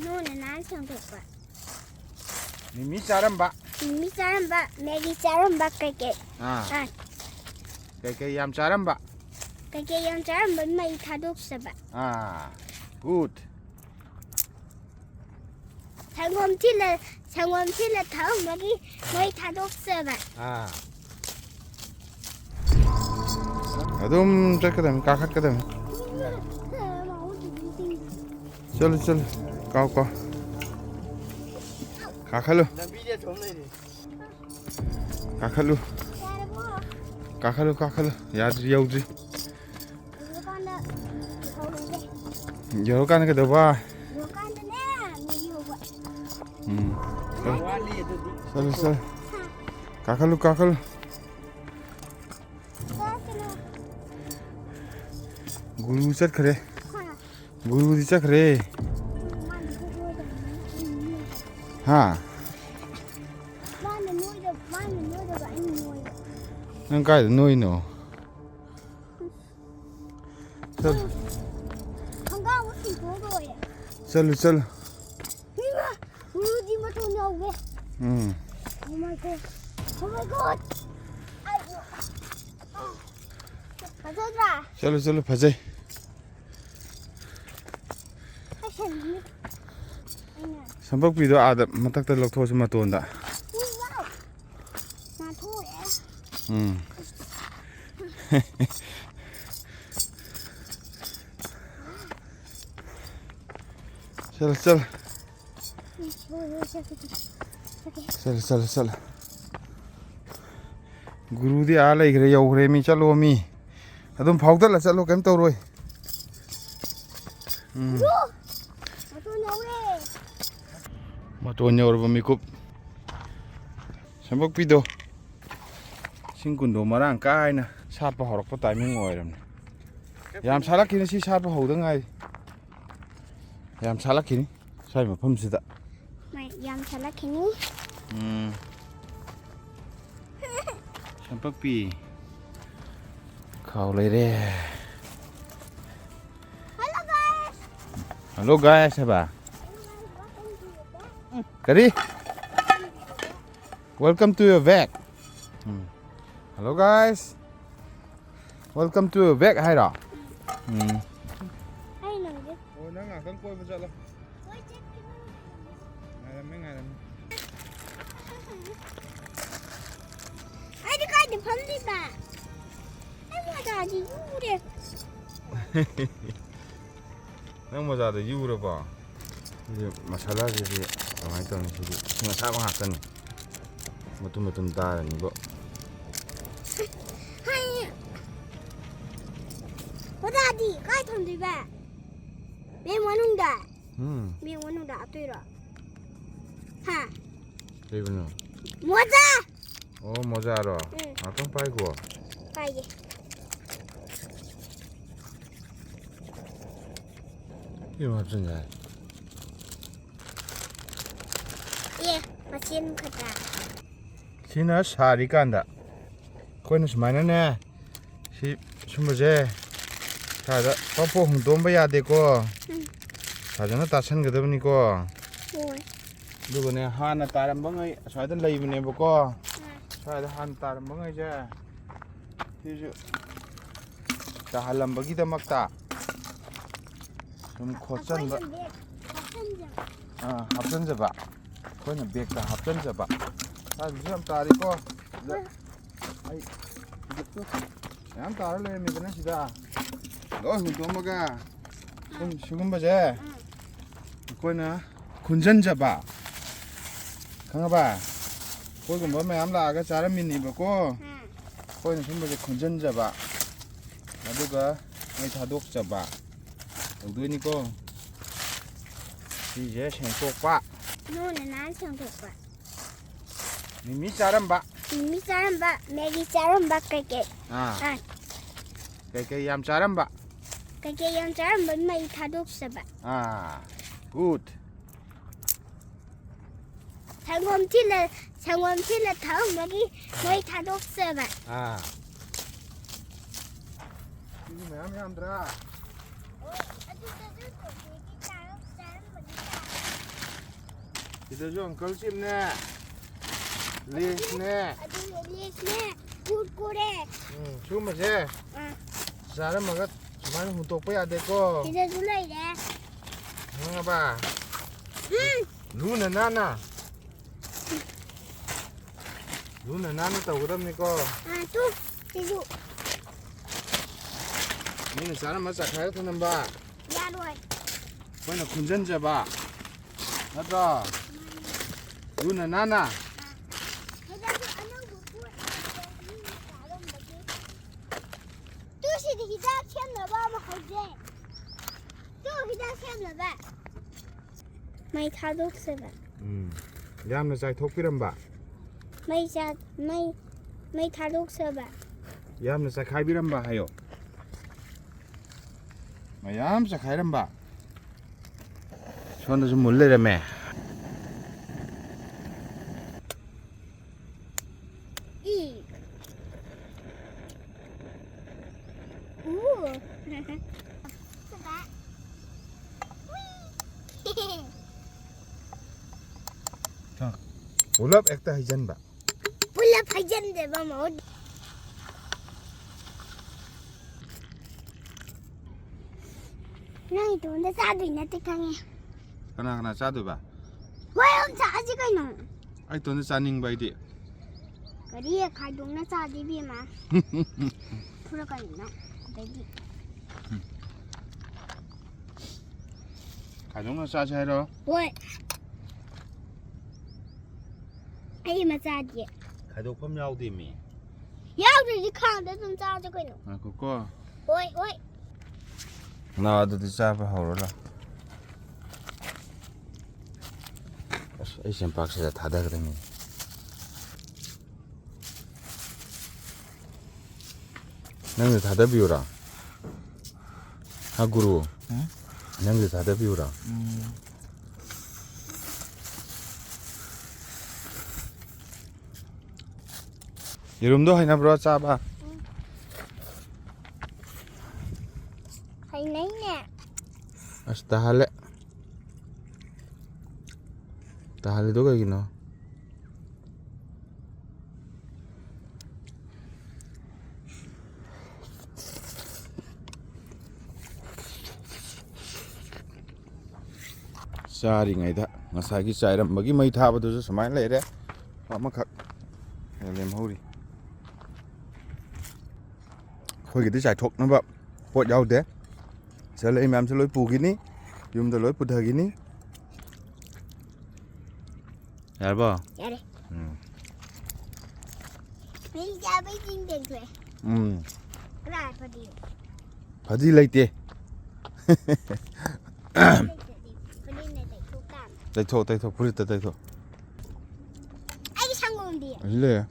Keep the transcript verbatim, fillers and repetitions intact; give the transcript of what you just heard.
ꯅꯉꯣꯟꯗ ꯅꯍꯥꯟ ꯁꯦꯡꯗꯣꯛꯄ꯫ ꯃꯤꯃꯤ ꯆꯥꯔꯝꯕ꯫ ꯃꯤꯃꯤ ꯆꯥꯔꯝꯕ, ꯃꯦꯒꯤ ꯆꯥꯔꯝꯕ ꯀꯩꯀꯩ? ꯑꯥ꯫ ꯑꯥ꯫ ꯀꯩꯀꯩ ꯌꯥꯝ ꯆꯥꯔꯝꯕ? ꯀꯩꯀꯩ ꯌꯥꯝ ꯆꯥꯔꯝꯕ ꯃꯩ ꯊꯥꯗꯣꯛꯆꯕ꯫ ꯑꯥ꯫ Good꯫ ꯁꯪꯒꯣꯝ ꯊꯤꯠꯂ-, ꯁꯪꯒꯣꯝ ꯊꯤꯠꯂ ꯊꯛꯑꯝꯕꯒꯤ ꯃꯩ ꯊꯥꯗꯣꯛꯆꯕ꯫ ꯑꯥ꯫ ꯑꯗꯨꯝ ꯆꯠꯀꯗꯕꯅꯤ, ꯀꯥꯈꯠꯀꯗꯕꯅꯤ꯫ ꯆꯠꯂꯨ, ꯆꯠꯂꯨ꯫ ꯀꯥꯎ, ꯀꯥꯎ꯫ ꯀꯥꯈꯠꯂꯨ꯫ ꯂꯝꯕꯤꯗ ꯊꯣꯡ ꯂꯩꯔꯦ꯫ ꯀꯥꯈꯠꯂꯨ꯫ ꯌꯥꯔꯕꯣ? ꯀꯥꯈꯠꯂꯨ, ꯀꯥꯈꯠꯂꯨ꯫ ꯌꯥꯗ꯭ꯔꯤ, ꯌꯧꯗ꯭ꯔꯤ꯫ ꯌꯧꯔꯀꯥꯟꯗ ꯇꯧꯍꯧꯔꯁꯦ꯫ ꯌꯧꯔꯀꯥꯟꯗ ꯀꯩꯗꯧꯕ? ꯌꯧꯔꯀꯥꯟꯗꯅꯦ, ꯃꯤ ꯌꯧꯕ꯫ ꯎꯝ꯫ ꯋꯥꯠꯂꯤ ꯑꯗꯨꯗꯤ꯫ ꯆꯠꯂꯨ, ꯆꯠꯂꯨ꯫ ꯍꯥ꯫ ꯀꯥꯈꯠꯂꯨ, ꯀꯥꯈꯠꯂꯨ꯫ ꯆꯠꯂꯨ꯫ ꯒꯨꯔꯨ ꯆꯠꯈ꯭ꯔꯦ꯫ ꯍꯥ꯫ ꯒꯨꯔꯨꯗꯤ ꯆꯠꯈ꯭ꯔꯦ꯫ ꯃꯥꯅ ꯅꯣꯏꯗꯕ, ꯃꯥꯅ ꯅꯣꯏꯗꯕ, ꯑꯩꯅ ꯅꯣꯏꯕ꯫ ꯅꯪ ꯀꯥꯏꯗ ꯅꯣꯏꯅꯣ? ꯆꯠꯂꯨ꯫ ꯈꯪꯒꯥꯎ ꯑꯃ ꯁꯤꯟꯊꯣꯛ ꯂꯣꯏꯔꯦ꯫ ꯆꯠꯂꯨ, ꯆꯠꯂꯨ꯫ ꯏꯃꯥ, ꯒꯨꯔꯨꯗꯤ ꯃꯇꯣꯟ ꯌꯧꯒꯦ꯫ ꯎꯝ꯫ Oh my God. Oh my God. ꯑꯩ, ꯐꯖꯗ꯭ꯔꯥ? ꯆꯠꯂꯨ, ꯆꯠꯂꯨ, ꯐꯖꯩ꯫ ꯑꯩ ꯁꯦꯟꯗ꯭ꯔꯤ꯫ ꯑꯩꯅ ꯁꯝꯄꯛꯄꯤꯗꯣ ꯑꯥꯗ ꯃꯊꯛꯇ ꯂꯧꯊꯣꯛꯑꯁꯤ ꯃꯇꯣꯟꯗ꯫ ꯎꯏ, ꯋꯥꯎ꯫ ꯅꯥꯟꯊꯣꯛꯑꯦ꯫ ꯎꯝ꯫ ꯆꯠꯂꯣ, ꯆꯠꯂꯣ꯫ ꯎꯝ, ꯍꯣꯏ, ꯍꯣꯏ, ꯆꯠꯀꯦ, ꯆꯠꯀꯦ꯫ ꯆꯠꯀꯦ꯫ ꯆꯠꯂꯣ, ꯆꯠꯂꯣ, ꯆꯠꯂꯣ꯫ ꯒꯨꯔꯨꯗꯤ ꯑꯥ ꯂꯩꯈ꯭ꯔꯦ, ꯌꯧꯈ꯭ꯔꯦ ꯃꯤ, ꯆꯠꯂꯣ ꯃꯤ꯫ ꯑꯗꯨꯝ ꯐꯥꯎꯗꯠꯂ ꯆꯠꯂꯣ, ꯀꯩꯝ ꯇꯧꯔꯣꯏ꯫ ꯎꯝ꯫ ꯒꯨꯔꯨ! ꯃꯇꯣꯟ ꯌꯧꯔꯦ꯫ ꯃꯇꯣꯟ ꯌꯧꯔꯕ ꯃꯤꯀꯨꯞ꯫ ꯁꯝꯄꯛꯄꯤꯗꯣ ꯏꯁꯤꯡ ꯀꯨꯟꯗꯣ ꯃꯔꯥꯡ ꯀꯥꯏꯅ ꯁꯥꯠꯄ ꯍꯧꯔꯛꯄ timing ꯑꯣꯏꯔꯕꯅꯦ꯫ ꯌꯥꯝ ꯁꯥꯠꯂꯛꯈꯤꯅꯤ, ꯁꯤ ꯁꯥꯠꯄ ꯍꯧꯗ ꯉꯥꯏꯔꯤ꯫ ꯌꯥꯝ ꯁꯥꯠꯂꯛꯈꯤꯅꯤ ꯁ꯭ꯋꯥꯏ ꯃꯐꯝꯁꯤꯗ꯫ ꯃꯩ ꯌꯥꯝ ꯁꯥꯠꯂꯛꯈꯤꯅꯤ꯫ ꯎꯝ꯫ ꯁꯝꯄꯛꯄꯤ꯫ ꯈꯥꯎ ꯂꯩꯔꯦ꯫ Hello guys꯫ Hello guys ꯍꯥꯏꯕ? ꯀꯔꯤ? Welcome to your bag. Um. Hello guys. Welcome to your bag ꯍꯥꯏꯔꯣ? ꯎꯝ. ꯑꯩ ꯅꯪꯒꯤ ꯑꯣ, ꯅꯪ ꯉꯥꯛꯇꯪ ꯀꯣꯏꯕ ꯆꯠꯂꯣ꯫ ꯀꯣꯏ ꯆꯠꯀꯅꯤ꯫ ꯉꯥꯏꯔꯝꯃꯦ, ꯉꯥꯏꯔꯝꯃꯦ꯫ ꯑꯩꯗꯤ ꯀꯥꯏꯗ ꯐꯝꯗꯣꯏꯕ? ꯑꯩ ꯃꯣꯖꯥꯁꯤ ꯌꯨꯔꯦ꯫ ꯅꯪ ꯃꯣꯖꯥꯗꯣ ꯌꯨꯔꯕꯣ? ꯁꯤꯗꯤ ꯃꯁꯥꯂꯥꯁꯤꯗꯤ ꯀꯃꯥꯏꯅ ꯇꯧꯅꯤ? ꯁꯤꯗꯤ ꯏꯁꯤꯡ ꯑꯁꯥꯕ ꯉꯥꯛꯇꯅꯤ꯫ ꯃꯇꯨꯝ ꯃꯇꯨꯝ ꯇꯥꯔꯅꯤꯕꯣ꯫ ꯍꯩ꯫ ꯃꯣꯖꯥꯗꯤ ꯀꯥꯏ ꯊꯝꯗꯣꯏꯕ? ꯕꯦꯛ ꯃꯅꯨꯡꯗ? ꯎꯝ꯫ ꯕꯦꯛ ꯃꯅꯨꯡꯗ ꯍꯥꯞꯇꯣꯏꯔꯣ? ꯍꯥ? ꯀꯩꯕꯨꯅꯣ? ꯃꯣꯖꯥ! ꯑꯣ, ꯃꯣꯖꯥꯔꯣ? ꯎꯝ꯫ ꯉꯥꯛꯇꯪ ꯄꯥꯏꯈꯣ꯫ ꯄꯥꯏꯒꯦ꯫ ꯁꯤ ꯑꯃ ꯍꯥꯞꯆꯤꯟ ꯌꯥꯏ꯫ ꯑꯦ, ꯃꯆꯦꯟ ꯈꯛꯇ꯫ ꯁꯤꯅ ꯁꯥꯔꯤꯀꯥꯟꯗ ꯑꯩꯈꯣꯏꯅ ꯁꯨꯃꯥꯏꯅꯅꯦ, ꯁꯤ ꯁꯨꯝꯕꯁꯦ ꯁ꯭ꯋꯥꯏꯗ ꯄꯣꯞ ꯄꯣꯞ ꯍꯨꯟꯗꯣꯛꯑꯝꯕ ꯌꯥꯗꯦꯀꯣ꯫ ꯎꯝ꯫ ꯐꯖꯅ ꯇꯥꯁꯟꯒꯗꯕꯅꯤꯀꯣ꯫ ꯍꯣꯏ꯫ ꯑꯗꯨꯒꯅꯦ, ꯍꯥꯟꯅ ꯇꯥꯔꯝꯕ ꯉꯩ ꯑꯁ꯭ꯋꯥꯏꯗ ꯂꯩꯕꯅꯦꯕꯀꯣ꯫ ꯎꯝ꯫ ꯁ꯭ꯋꯥꯏꯗ ꯍꯥꯟꯅ ꯇꯥꯔꯝꯕ ꯉꯩꯁꯦ ꯁꯤꯁꯨ ꯇꯥꯍꯜꯂꯝꯕꯒꯤꯗꯃꯛꯇ ꯁꯨꯝ ꯈꯣꯠꯆꯟꯕ꯫ ꯑꯩꯈꯣꯏꯅ ꯕꯦꯛ ꯍꯥꯞꯆꯤꯟꯖꯕ꯫ ꯑꯥ, ꯍꯥꯞꯆꯤꯟꯖꯕ꯫ ꯑꯩꯈꯣꯏꯅ ꯕꯦꯛꯇ ꯍꯥꯞꯆꯤꯟꯖꯕ꯫ ꯁ꯭ꯋꯥꯏꯗꯁꯨ ꯌꯥꯝ ꯇꯥꯔꯤꯀꯣ꯫ ꯁꯤꯗ ꯑꯩ ꯐꯤꯖꯦꯠꯇꯨ ꯃꯌꯥꯝ ꯇꯥꯔ ꯂꯩꯔꯝꯃꯤꯗꯅ ꯁꯤꯗ꯫ ꯂꯣꯏ ꯍꯨꯟꯗꯣꯛꯑꯝꯃꯒ ꯁꯨꯝ ꯁꯤꯒꯨꯝꯕꯁꯦ ꯑꯩꯈꯣꯏꯅ ꯈꯨꯟꯖꯟꯖꯕ꯫ ꯈꯪꯉꯕ? ꯑꯩꯈꯣꯏꯒꯨꯝꯕ ꯃꯌꯥꯝ ꯂꯥꯛꯑꯒ ꯆꯥꯔꯝꯃꯤꯅꯦꯕꯀꯣ꯫ ꯑꯩꯈꯣꯏꯅ ꯁꯨꯝꯕꯁꯦ ꯈꯨꯟꯖꯟꯖꯕ꯫ ꯑꯗꯨꯒ ꯃꯩ ꯊꯥꯗꯣꯛꯆꯕ꯫ ꯇꯧꯗꯣꯏꯅꯤꯀꯣ꯫ ꯁꯤꯁꯦ ꯁꯦꯡꯇꯣꯛꯄ꯫ ꯂꯨꯅ ꯅꯥꯟꯅ ꯁꯦꯡꯗꯣꯛꯄ꯫ ꯃꯤꯃꯤ ꯆꯥꯔꯝꯕ꯫ ꯃꯤꯃꯤ ꯆꯥꯔꯝꯕ, ꯃꯦꯒꯤ ꯆꯥꯔꯝꯕ ꯀꯩꯀꯩ? ꯑꯥ꯫ ꯑꯥ꯫ ꯀꯩꯀꯩ ꯌꯥꯝ ꯆꯥꯔꯝꯕ? ꯀꯩꯀꯩ ꯌꯥꯝ ꯆꯥꯔꯝꯕ ꯃꯩ ꯊꯥꯗꯣꯛꯆꯕ꯫ ꯑꯥ꯫ Good꯫ ꯁꯪꯒꯣꯝ ꯊꯤꯠꯂ, ꯁꯪꯒꯣꯝ ꯊꯤꯠꯂ ꯊꯛꯑꯝꯕꯒꯤ ꯃꯩ ꯊꯥꯗꯣꯛꯆꯕ꯫ ꯑꯥ꯫ ꯁꯤꯗꯤ ꯃꯌꯥꯝ ꯌꯥꯝꯗ꯭ꯔꯥ? ꯑꯣ, ꯑꯗꯨꯗꯁꯨ ꯀꯣꯐꯤꯒꯤ ꯆꯥꯔꯝ-, ꯆꯥꯔꯝꯕꯒꯤ ꯆꯥꯔꯝ-꯫ ꯁꯤꯗꯁꯨ ꯑꯪꯀꯜ ꯆꯤꯞꯅꯦ, ꯂꯦꯁꯅꯦ꯫ ꯑꯗꯨꯒ ꯂꯦꯁꯅꯦ, ꯀꯨꯔꯀꯨꯔꯦ꯫ ꯎꯝ, ꯁꯤꯒꯨꯝꯕꯁꯦ ꯑꯥ꯫ ꯆꯥꯔꯝꯃꯒ ꯁꯨꯃꯥꯏꯅ ꯍꯨꯟꯇꯣꯛꯄ ꯌꯥꯗꯦꯀꯣ꯫ ꯁꯤꯗꯁꯨ ꯂꯩꯔꯦ꯫ ꯈꯪꯉꯕ? ꯎꯝ꯫ ꯂꯨꯅ ꯅꯥꯟꯅ꯫ ꯂꯨꯅ ꯅꯥꯟꯅ ꯇꯧꯒꯗꯕꯅꯤꯀꯣ꯫ ꯑꯥ, ꯇꯨ, ꯁꯤꯁꯨ꯫ ꯃꯤꯅ ꯆꯥꯔꯝꯃ ꯆꯥꯈꯥꯏꯔ ꯊꯅꯝꯕ꯫ ꯌꯥꯔꯣꯏ꯫ ꯑꯩꯈꯣꯏꯅ ꯈꯨꯟꯖꯟꯖꯕ꯫ ꯅꯠꯇ꯭ꯔꯣ? ꯂꯨꯅ ꯅꯥꯟꯅ꯫ ꯍꯟꯗꯛꯇꯤ ꯑꯅꯧꯕ ꯄꯣꯠ ꯑꯃ ꯃꯤꯅ ꯆꯥꯔꯝꯕꯒꯤ꯫ ꯇꯨ ꯁꯤꯗꯤ ꯍꯤꯗꯥꯛ ꯁꯦꯝꯅꯕ ꯑꯃ ꯍꯧꯖꯩ꯫ ꯇꯨ ꯍꯤꯗꯥꯛ ꯁꯦꯝꯅꯕ꯫ ꯃꯩ ꯊꯥꯗꯣꯛꯆꯕ꯫ ꯎꯝ꯫ ꯌꯥꯝꯅ ꯆꯥꯏꯊꯣꯛꯄꯤꯔꯝꯕ꯫ ꯃꯩ ꯆꯥ-, ꯃꯩ, ꯃꯩ ꯊꯥꯗꯣꯛꯆꯕ꯫ ꯌꯥꯝꯅ ꯆꯥꯏꯈꯥꯏꯕꯤꯔꯝꯕ ꯍꯥꯏꯌꯣ꯫ ꯃꯌꯥꯝ ꯆꯥꯏꯈꯥꯏꯔꯝꯕ꯫ ꯁꯣꯝꯗꯁꯨ ꯃꯨꯜ ꯂꯩꯔꯝꯃꯦ꯫ ꯏ꯫ ꯎ꯫ ꯄꯨꯂꯞ ꯍꯦꯛꯇ ꯍꯩꯖꯟꯕ꯫ ꯄꯨꯂꯞ ꯍꯩꯖꯟꯗꯦꯕ ꯃꯍꯨꯠ꯫ ꯅꯪ ꯏꯇꯣꯝꯗ ꯆꯥꯗꯣꯏ ꯅꯠꯇꯦ ꯈꯪꯉꯦ꯫ ꯀꯅꯥ ꯀꯅꯥ ꯆꯥꯗꯣꯏꯕ? ꯍꯣꯏ, ꯑꯗꯨꯝ ꯆꯥꯁꯤ ꯀꯩꯅꯣ꯫ ꯑꯩ ꯏꯇꯣꯝꯗ ꯆꯥꯅꯤꯡꯕ ꯑꯩꯗꯤ꯫ ꯀꯔꯤ? ꯈꯥꯏꯗꯣꯛꯅ ꯆꯥꯗꯤ ꯏꯕꯦꯝꯃ꯫ ꯐꯨꯔꯛꯀꯅꯤ ꯅꯪ ꯑꯗꯩꯗꯤ꯫ ꯈꯥꯏꯗꯣꯛꯅ ꯆꯥꯁꯦ ꯍꯥꯏꯔꯣ? ꯍꯣꯏ꯫ ꯑꯩ ꯃꯆꯥꯗꯤ꯫ ꯈꯥꯏꯗꯣꯛꯐꯝ ꯌꯥꯎꯗꯦꯃꯤ꯫ ꯌꯥꯎꯗ꯭ꯔꯗꯤ ꯈꯥꯡꯗ ꯑꯗꯨꯝ ꯆꯥꯁꯦ ꯀꯩꯅꯣ꯫ ꯉꯥꯏꯈꯣꯀꯣ꯫ ꯍꯣꯏ, ꯍꯣꯏ꯫ ꯅꯥ ꯑꯗꯨꯗꯤ ꯆꯥꯕ ꯍꯧꯔꯣ ꯂꯥꯎ꯫ ꯑꯁ, ꯑꯩ ꯆꯦꯝꯄꯥꯛꯁꯤꯗ ꯊꯥꯗꯒꯗꯕꯅꯤ꯫ ꯅꯪꯁꯨ ꯊꯥꯗꯕꯤꯌꯨꯔꯥ? ꯍꯥ, ꯒꯨꯔꯨ? ꯎꯝ? ꯅꯪꯁꯨ ꯊꯥꯗꯕꯤꯌꯨꯔꯥ? ꯎꯝ꯫ ꯌꯦꯔꯨꯝꯗꯣ ꯍꯩꯅꯕ꯭ꯔꯣ ꯆꯥꯕ? ꯍꯩꯅꯩꯅꯦ꯫ ꯑꯁ, ꯇꯥꯍꯜꯂꯦ꯫ ꯇꯥꯍꯜꯂꯤꯗꯣ ꯀꯩꯒꯤꯅꯣ? ꯆꯥꯔꯤꯉꯩꯗ ꯉꯁꯥꯏꯒꯤ ꯆꯥꯏꯔꯝꯕꯒꯤ ꯃꯩ ꯊꯥꯕꯗꯨꯁꯨ ꯁꯨꯃꯥꯏꯅ ꯂꯩꯔꯦ꯫ ꯑꯃꯈꯛ ꯂꯦꯝꯍꯧꯔꯤ꯫ ꯑꯩꯈꯣꯏꯒꯤꯗꯤ ꯆꯥꯏꯊꯣꯛꯅꯕ ꯄꯣꯠ ꯌꯥꯎꯗꯦ꯫ ꯁꯤꯗ ꯂꯩ ꯃꯌꯥꯝꯁꯦ ꯂꯣꯏ ꯄꯨꯈꯤꯅꯤ, ꯌꯨꯝꯗ ꯂꯣꯏ ꯄꯨꯊꯈꯤꯅꯤ꯫ ꯌꯥꯔꯕꯣ? ꯌꯥꯔꯦ꯫ ꯎꯝ꯫ ꯃꯤꯜ ꯆꯥꯕꯩ ꯆꯤꯡ ꯇꯦꯡꯊꯣꯛꯑꯦ꯫ ꯎꯝ꯫ ꯀꯅꯥ ꯐꯗꯤ? ꯐꯗꯤ ꯂꯩꯇꯦ꯫ ꯐꯗꯤꯅ ꯇꯩꯊꯣꯛ ꯇꯥꯕꯅꯤ꯫ ꯇꯩꯊꯣꯛ, ꯇꯩꯊꯣꯛ, ꯐꯨꯔꯤꯠꯇ ꯇꯩꯊꯣꯛ꯫ ꯑꯩꯒꯤ ꯁꯪꯒꯣꯝꯗꯤ? ꯑꯁꯤ ꯂꯩꯔꯦ꯫